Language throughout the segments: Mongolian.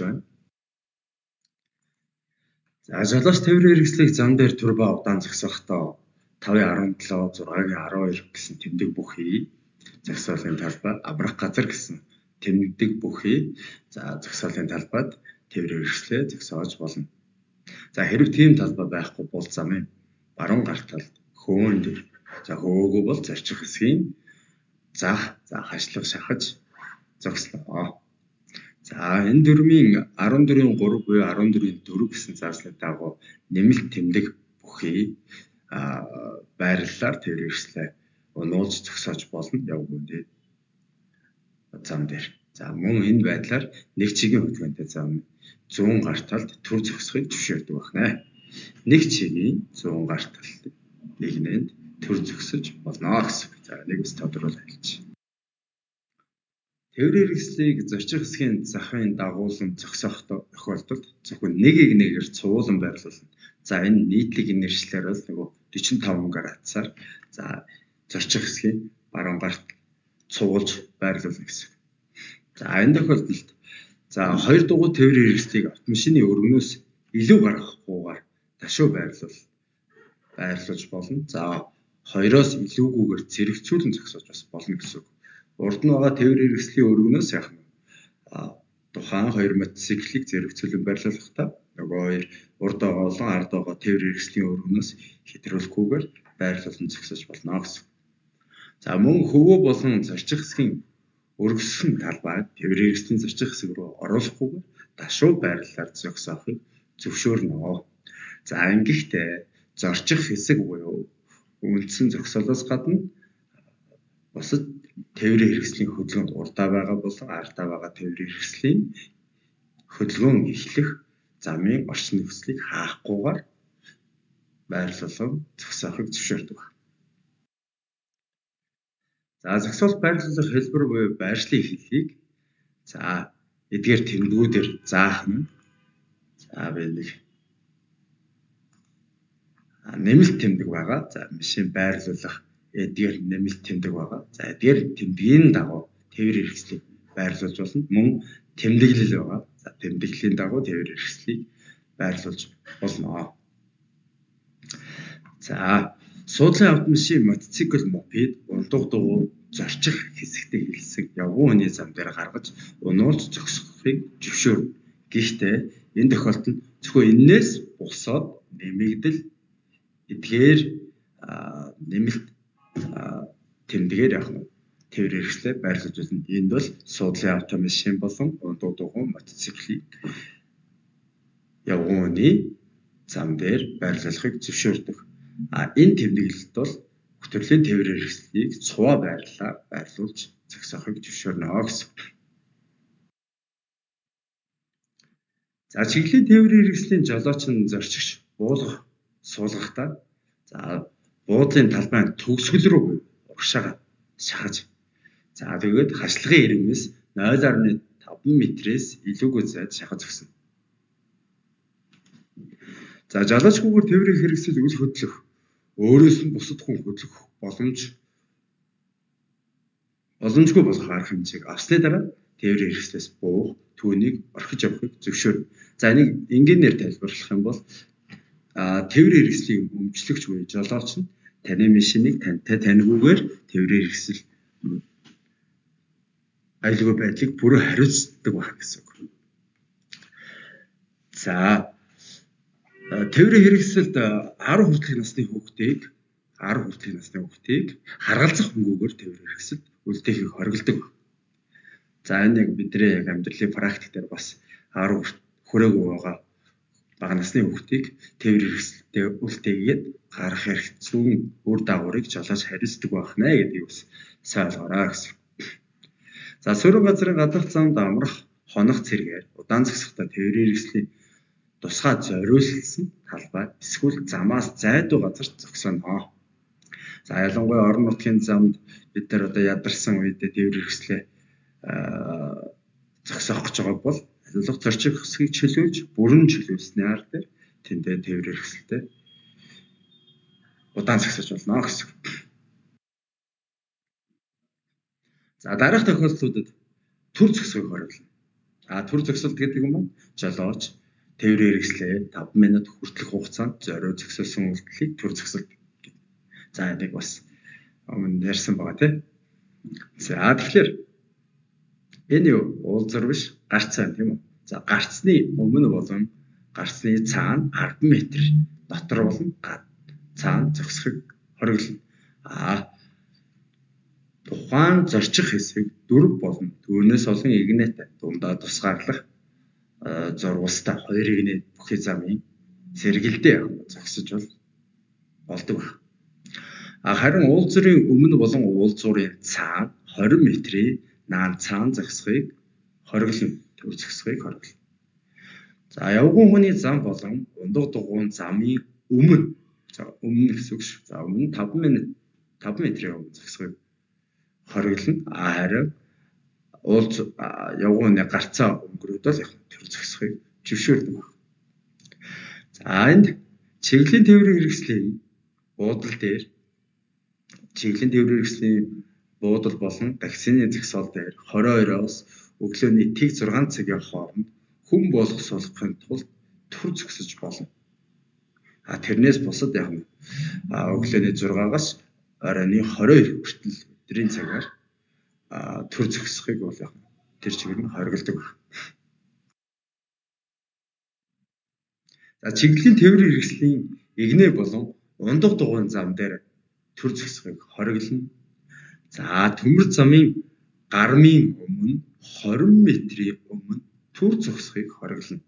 байна. За жолооч тээврийн хэрэгслийг зам дээр түр ба удаан зогсохдоо 5-ын 17, 6-ын 12 гэсэн тэмдэг бүхий зогсоолын талбай, амрах газар гэсэн тэмдэг бүхий за зогсоолын талбайд тээврийн хэрэгслээ зогсоож болно. За хэрэг тийм талбай байхгүй бол замын баруун гар талд хөөн дээр за хөөгөө бол зорчих хэсгийн зах за хашлага шахаж зогслоо. За энэ дүрмийн 14-ийн 3 буюу 14-ийн 4 гэсэн зааслын дагуу нэмэлт тэмдэг бүхий байрлалаар тээврийн хэрэгслээ унуулж зогсоож болно явган зам дээр. За мөн энэ байдлаар нэг чигийн хөдөлгөөнтэй зам зүүн гар талд төр зогсохыг зөвшөөрдөг байна. Нэг чигийн зүүн гар талд нэгнэнд төр зогсож болно гэсэн. За нэг бас тодруулж хэлж. Тээврийн хэрэгслийг зорчих хэсгийн захын дагуулan зогсоох тохиолдолд зөвхөн нэг нэгэр цуулан байрлуулна. За энэ нийтлэг нэршлэр бол нөгөө 45 градусаар за зорчих хэсгийн баруун гарт цуулж байрлуулна гэсэн. За энэ тохиолдолд за хоёр дугуй тээврийн хэрэгслийг автомашины өргөнөөс илүү гаргахгүйгээр ташуу байрлуулж болно. За хоёроос илүүгүйгээр зэрэгцүүлэн зогсоож бас болно гэсэн үг. Урд нь байгаа тээврийн хэрэгслийн өргөнөөс яах нь тухайн хоёр мотоциклийг зэрэгцүүлэн байрлуулахдаа нөгөө хоёр урд байгаа болон ард байгаа тээврийн хэрэгслийн өргөнөөс хэтрүүлэхгүйгээр байрлуулан зогсоож болно гэсэн. За мөн хөвөө болон зорчих хэсгийн өргөссөн талбай тээврийн хэрэгслийн зорчих хэсэг рүү оруулахгүйгээр дашуу байрлалаар зогсоохыг зөвшөөрнө. За ингэхдээ зорчих хэсэг буюу үндсэн зогсоолоос гадна бусад тээврийн хэрэгслийн хөдөлгөөнд урдаа байгаа болон ардаа байгаа тээврийн хэрэгслийн хөдөлгөөн эхлэх замын орчин нөхцөлийг хаахгүйгээр байрлуулан зогсоохыг зөвшөөрдөг. За зогсоол байрлуулах хэлбэр буюу байршлын хиллийг за эдгээр тэмдгүүдээр заах нь за би нэг нэмэлт тэмдэг байгаа. За машин байрлуулах эдгээр нэмэлт тэмдэг байгаа. За эдгээр тэмдгийн дагуу тээврийн хэрэгслийг байрлуулж болно. Мөн тэмдэглэл байгаа. За тэмдэглэлийн дагуу тээврийн хэрэгслийг байрлуулж болно. За суудлын автомашин, мотоцикл, мопед, ундаг дугуй зорчих хэсэгтээ хэлсэн явган хүний зам дээр гаргаж унуулж зогсохыг зөвшөөрнө. Гэхдээ энэ тохиолдолд зөвхөн энээс босоод нэмэгдэл эдгээр нэмэлт тэмдгээр явах нь тээврийн хэрэгслээ байрлуулж болно. Энд бол суудлын автомашин болон ундаг дугуй, мотоциклийг явган хүний зам дээр байрлуулахыг зөвшөөрдөг. Энэ тэмдэглэлд бол бүх төрлийн тээврийн хэрэгслийг цуваа байрлалаар байрлуулж зогсоохыг зөвшөөрнө гэсэн. За чиглэлийн тээврийн хэрэгслийн жолооч нь зорчигч буулгах суулгахдаа за буудлын талбайн төгсгөл рүү урагшаага шахаж за тэгээд хашлагын ирмээс 0.5 метрээс илүүгүй зайд шахаж зогсно. За жолоочгүйгээр тээврийн хэрэгсэл үл хөдлөх өөрөөс нь бусад хүн хөдлөх боломжгүй болох арга хэмжээг авсны дараа тээврийн хэрэгслээс буух, түүнийг орхиж явахыг зөвшөөрнө. За энийг энгийнээр тайлбарлах юм бол тээврийн хэрэгслийг өмчлөгч буюу жолооч нь таны машиныг тантай таниггүйгээр тээврийн хэрэгсэл аюулгүй байдлыг бүрэн хариуцдаг байх гэсэн үг. За тээврийн хэрэгсэлд 10 хүртэлх насны хүүхдийг 10 хүртэлх насны хүүхдийг харгалзах хөнгүүгээр тээврийн хэрэгсэлд үлдээхийг хориглодог. За энэ яг бидний яг амьдралын практик дээр бас 10 хүрээгүй байгаа бага насны хүүхдийг тээврийн хэрэгсэлтэй үлдээгээд гарах эрх зүйн үр дагаврыг жолооч хариуцдаг байх нэ гэдгийг бас сайн ойлгоорой гэсэн. За суурин газрын гаднах замд амрах хонох цэргээр удаан зогсохдоо тээврийн хэрэгслийн тусгай зориулсан талбай эсвэл замаас зайдуу газарт зогсоно. За ялангуяа орон нутгийн замд бид нар одоо ядарсан үедээ тээврийн хэрэгслээ зогсоох гэж байгаа бол алиулах зорчих хэсгийг чөлөөлж бүрэн чөлөөлсний ар дээр тэндээ тээврийн хэрэгсэлтэй удаан зогсож болно гэсэн. За дараах тохиолдлуудад төр зогсохыг хориглоно. А төр зогсолт гэдэг юм жолооч тээврийн хэрэгслээ 5 минут хүртэлх хугацаанд зориуд зогсоосон үйлдэлийг төр зогсолт гэдэг. За энийг бас өмнө ярьсан байгаа тийм. За тэгэхээр энэ юу уулзар биш гарц байна тийм үү? За гарцны өмнө болон гарцны цаана 10 м дотор болон цаана зогсохыг хориглоно. А тухайн зорчих хэсэг 4 болон түүнээс олон игнэтэй дундаа тусгаарлах зурвастай 2 игнэ бүхий замын сэргэлдээ зогсож болдог байх. А харин уулзрын өмнө болон уулзуурын цаана 20 метрийн наан цаана зогсохыг хориглоно. Төр зогсохыг хориглоно. За явган хүний зам болон ундаг дугуйн замын өмнө, за өмнө гэсэн үг шүү. За өмнө 5 метрийн өмнө зогсохыг хориглоно. А харин уулз явган хүний гарцаа өнгөрөөд л яг төр зогсохыг зөвшөөрдөг байна. За энд чиглэлийн тээврийн хэрэгслийн буудал дээр чиглэлийн тээврийн хэрэгслийн буудал болон таксины зогсоол дээр 22-оос өглөөний 6 цагийн хооронд хүн болох суулгахын тулд төр зогсож болно. А тэрнээс бусад яг нь өглөөний 6-аас оройн 22 хүртэл өдрийн цагаар төр зогсохыг бол яг тэр чигээр нь хориглодог байна. За чиглэлийн тээврийн хэрэгслийн игнэ болон ундаг дугуйн зам дээр төр зогсохыг хориглоно. За төмөр замын гармын өмнө 20 метрийн өмнө төр зогсохыг хориглоно.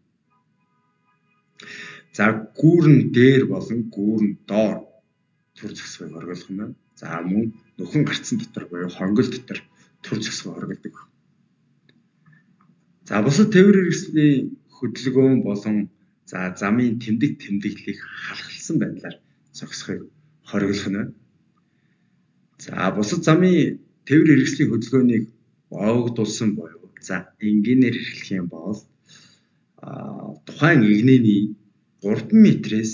За гүүрэн дээр болон гүүрэн доор төр зогсохыг хориглох нь байна. За мөн нөхөн гарцсан дотор буюу хонгол дотор төр зогсохыг хориглодог. За бусад тээврийн хэрэгслийн хөдөлгөөн болон за замын тэмдэг тэмдэглэлийг халахласан байдлаар зогсохыг хориглох нь байна. За бусад замын тээврийн хэрэгслийн хөдөлгөөнийг боогдуулсан буюу за энгийнээр хэрэглэх юм бол тухайн игнэний 3 метрээс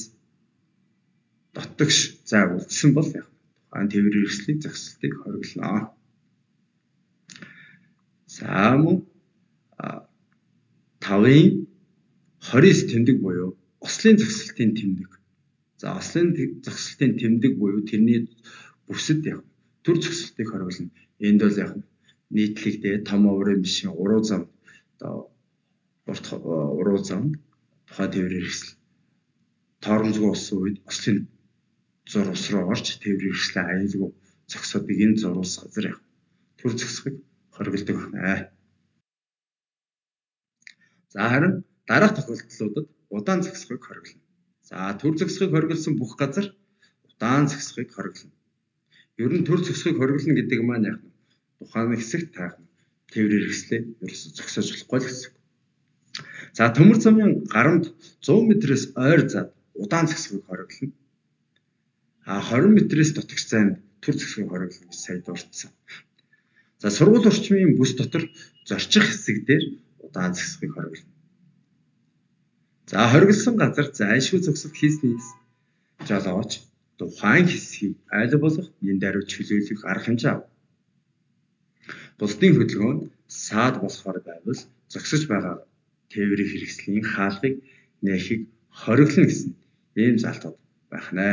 дотогш зай үлдсэн бол яг тухайн тээврийн хэрэгслийн зогсолтыг хориглоно. За мөн 5-ын 29 тэмдэг буюу ослын зогсолтын тэмдэг. За ослын зогсолтын тэмдэг буюу тэрний бүсэд яг төр зогсолтыг хориглоно. Энд бол яг нийтлэгдээ том оврын бишийн уруу зам одоо урт уруу зам тухайн тээврийн хэрэгсэл тоормзгүй болсон үед ослын зурвас руу орж тээврийн хэрэгслээ аюулгүй зогсоодог энэ зурвас газар яг төр зогсохыг хориглодог байна. За харин дараах тохиолдлуудад удаан зогсохыг хориглоно. За төр зогсохыг хориглосон бүх газар удаан зогсохыг хориглоно. Ер нь төр зогсохыг хориглоно гэдэг маань яг тухайн хэсэгт таах тээврийн хэрэгслээ ерөөсөө зогсоож болохгүй л гэсэн. За төмөр замын гарамд 100 метрээс ойр зад удаан зогсохыг хориглоно. А 20 метрээс дотогш зайд төр зогсохыг хориглоно гэж сая дурдсан. За сургууль орчмын бүс дотор зорчих хэсэг дээр удаан зогсохыг хориглоно. За хориглосон газар зайлшгүй зогсолт хийснээс жолооч тухайн хэсгийг аль болох нэн даруй чөлөөлөх арга хэмжээ ав. Бусдын хөдөлгөөнд саад болохоор байвал зогсож байгаа тээврийн хэрэгслийн хаалгыг нээхийг хориглоно гэсэн ийм залтууд байх нэ.